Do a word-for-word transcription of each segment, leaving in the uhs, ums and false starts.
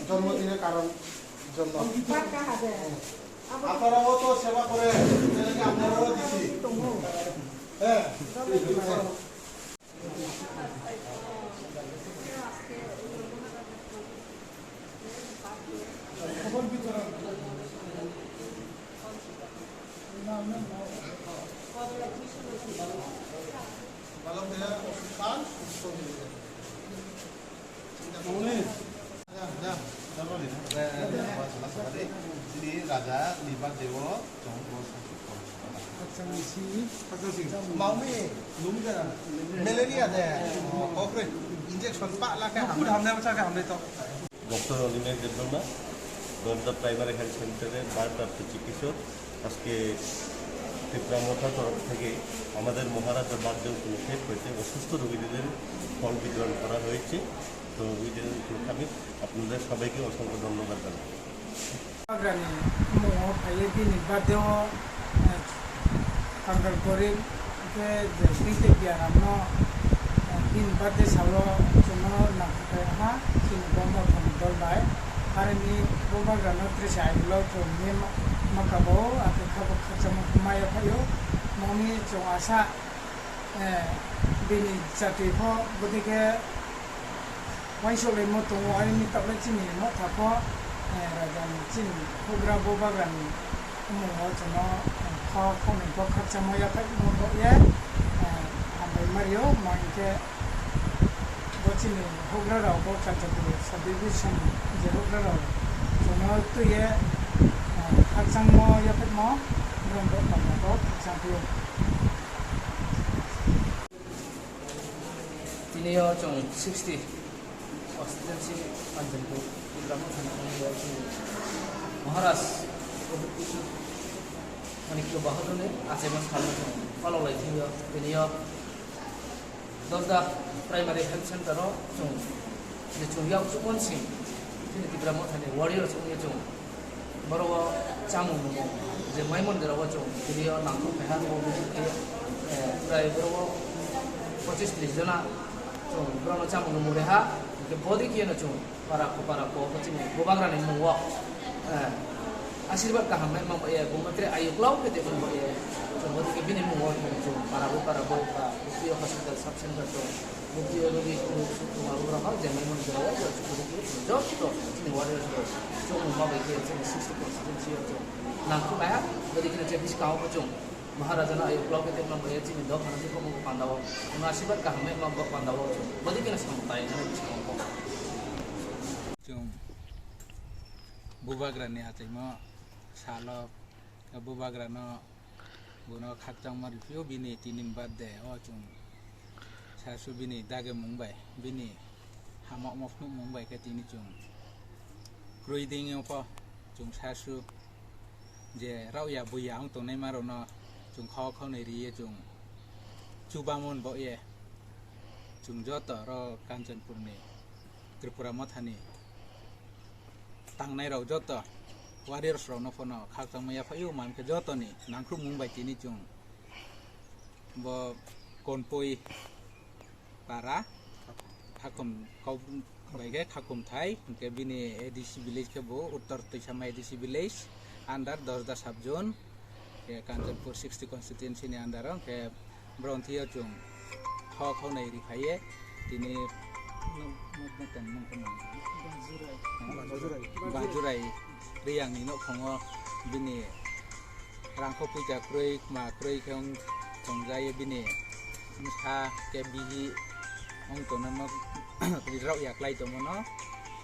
জন্মদিনের কারণ জন্য। আপনারাও তো সেবা করে, আপনারাও দিছি। হ্যাঁ। Chini raja ni birthday o chwng bo sakhe. Maumi, malaria de, kokre, injection pa la khe hamle. Doctor Animesh Debbarma, Dondra Primary Health Center-এর ভারপ্রাপ্ত চিকিৎসক। আজকে ত্রিপুরা মথা তরফ থেকে আমাদের মহারাজা বার্থডে উপলক্ষে প্রত্যেক অসুস্থ রোগীদের ফল বিতরণ করা হয়েছে। তো ওই জন্য আমি আপনাদের সবাইকে অসংখ্য ধন্যবাদ জানাই। Hagrani omo phaiwi bini birthday o, eh, kangal gorib, hwnkhe je tei tei biaram no, eh, bini birthday salo chwngno nangkukha chini bo mothani dol bai. Harini bo bagrano tris ailo chwngni ma-, maka bo, akhe khabo khakchangma maya phaio. Moni chwng asa, eh, bini chati pho bwdike uansukle mo tongo, aini tablet chini motha pho, eh, raja ni chini hugra bo bagrani omo o chwngno, eh, kha khoni bo khakchangma yaphai mo bo ye, eh, hambai mario mo hinkhe bo chini hugra rok bo Kanchanpur sub division ni je hugra rok chwngno twi ye, eh, khakchangma yaphai mo borok bo tongma bo khakchang phio. Tini o chwng sixty constituency Kanchanpur Tipra Mothani thani o chwng Maharaj Manikya Bahadur ni achaima salno chwng palok lai thwio. Tini o Dosda Primary Health Center o chwng je chwng yak chukmon sing chini Tipra Mothani warriors wngwi chwng Borok o chamung nungo je mai mondir o chwng tini o nangkuk kaiha o bisi khe, eh, prai borok o pochis tris jona chwng borok no chamung nungo reha, hingke bodi khe no chwng para ko para ko chini bubagra ni mung o, eh, asirwad kaham nai mang bai ya, bumatre ayu klau khe te mang bai ya, chwng bodi khe bini mung o chwng para bo para bo ka hospital sub center to. Bukti o logi kunu suk tongma borok no je mai mani borok o suku rukui joto chini warriors rok chwng ma bai khe chini sixty constituency o chwng nangkuk naiha. Bwdwi kheno je bwskango bo chwng Maharaja no ayo block khe tongma bai chini dok hano se kokmung panda o chwng asirwad kaham nai ma bo panda o chwng bwdwi kheno samung tai nai bwskango bo. Chwng bubagra ni achaimo salo bubagra no Bono khakchangma rwphio bini tini birthday o chwng sasu bini dagimung bai bini hamokma phunukmung bai khe tini chwng kwrwi dingyo pho chwng sasu je raoya buya wng tongnaima rokno chwng khao khaunwi rwiwi chwng chubamun bo ye chwng joto ro Kanchanpurni Tripura Mothani tangnai rok joto warriors rok no phano khakchangma yaphaio, mankhe jotoni nangkhrupmung bai tini chwng bo Konpui para Khakum kau bai khe Khakum thai, hinkhe bini A D C village khe bo Uttor Toisama A D C village, Under Dosda sub zone, khe Kanchanpur sixty constituency ni under o, khe bronthi o chwng thok hwnwi ri phaiye, tini nuk-, nuk-, nuk tong mung kheno. Bajurai. Bajurai Riyang ni nok khongo bini rangkho puita kwrwi, ma kwrwi khe wng tongjaye bini bwsa khe bihi wng tongma rok yaklai tongmano.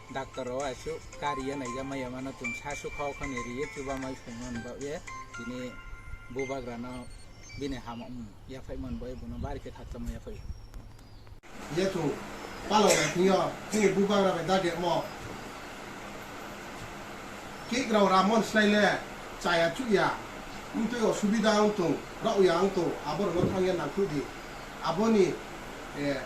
Doctor rok aswk kariya naija maya mano chwng sa sukha o khani riye chuba mai phungno ni bagwi tini bubagrano bini hamung yaphaimani bagwi bono bari khe khakchangma yaphai. Ye chwng palok thwngyo chini bubagra bai dagemo kikrok ramon slai le chaya chuya wngtwi osubida wngtong rokya wngtong aborokno thangya nangkukdi. Aboni, eh,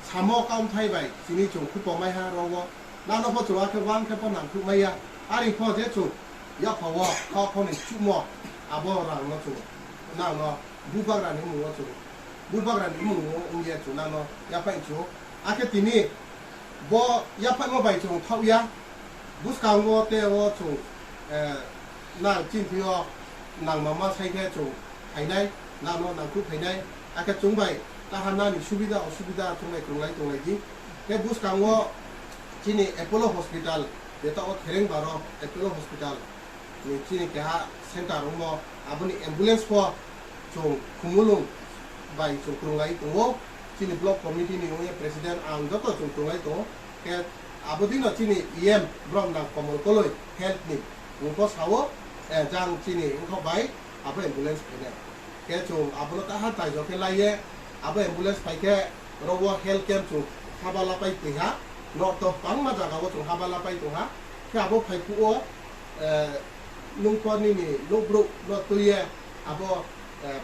samo kaumthai bai chini chwng khupomaiha rogo. Nano pho chwng akhe uang khe pho nangkhuk maya. Ari pho je chwng yapha o kha phone chumo abo rang no chwng nang no bubagra ni mungo chwng bubagra ni mungo wngya chwng nang no yaphai chwng. Akhe tini bo yaphai mo bai chwng thok ya. Bwskango tei o chwng, eh, nang chini thwi o nang mama sai khe chwng phainai, nang no nangkuk phainai, hakhe chwng bai kaha nani subida osubida chwng bai kwrwnglai tonglaidi. Tei bwskango chini Apollo Hospital, jeta o Khereng Baro Apollo Hospital ni chini keha center wngmo, aboni ambulance pho chwng Khumulwng bai chwng kwrwnglai tongo. Chini block committee ni wngya president ang joto chwng kwrwnglai tongo. Khe abo dino chini E M borok nang Komol Koloi health ni, bung pho sao, eh, jang chini wngkha bai abo ambulance phainai. Khe chwng abono kaha taijok khe laiye abo ambulance phai khe oro o health camp chwng haba lapai twiha, north o bangma jaga o chwng haba lapai tongha. Khe abo phai phuo, eh, nungkho nini nukbruk no twiye abo, eh,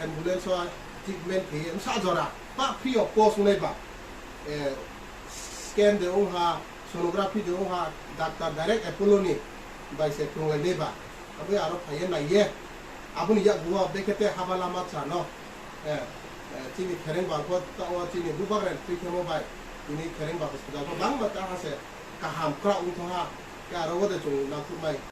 ambulance o treatment khe bwsa jora ba free of cost wngnai ba, eh, scan de wngha, sonography de wngha, doctor direct Apollo ni bai se kwrwnglai nai ba. Aboni aro phaiye naiye aboni yakgu o bekhe te haba lama chano, eh, eh, chini Khereng Baro pho ta o chini bubagra twi khemo bai tini Khereng Baro hospital pho bangma ta hase kaham kwrak wngthoha. Khe aro o de chwng nangkukmai.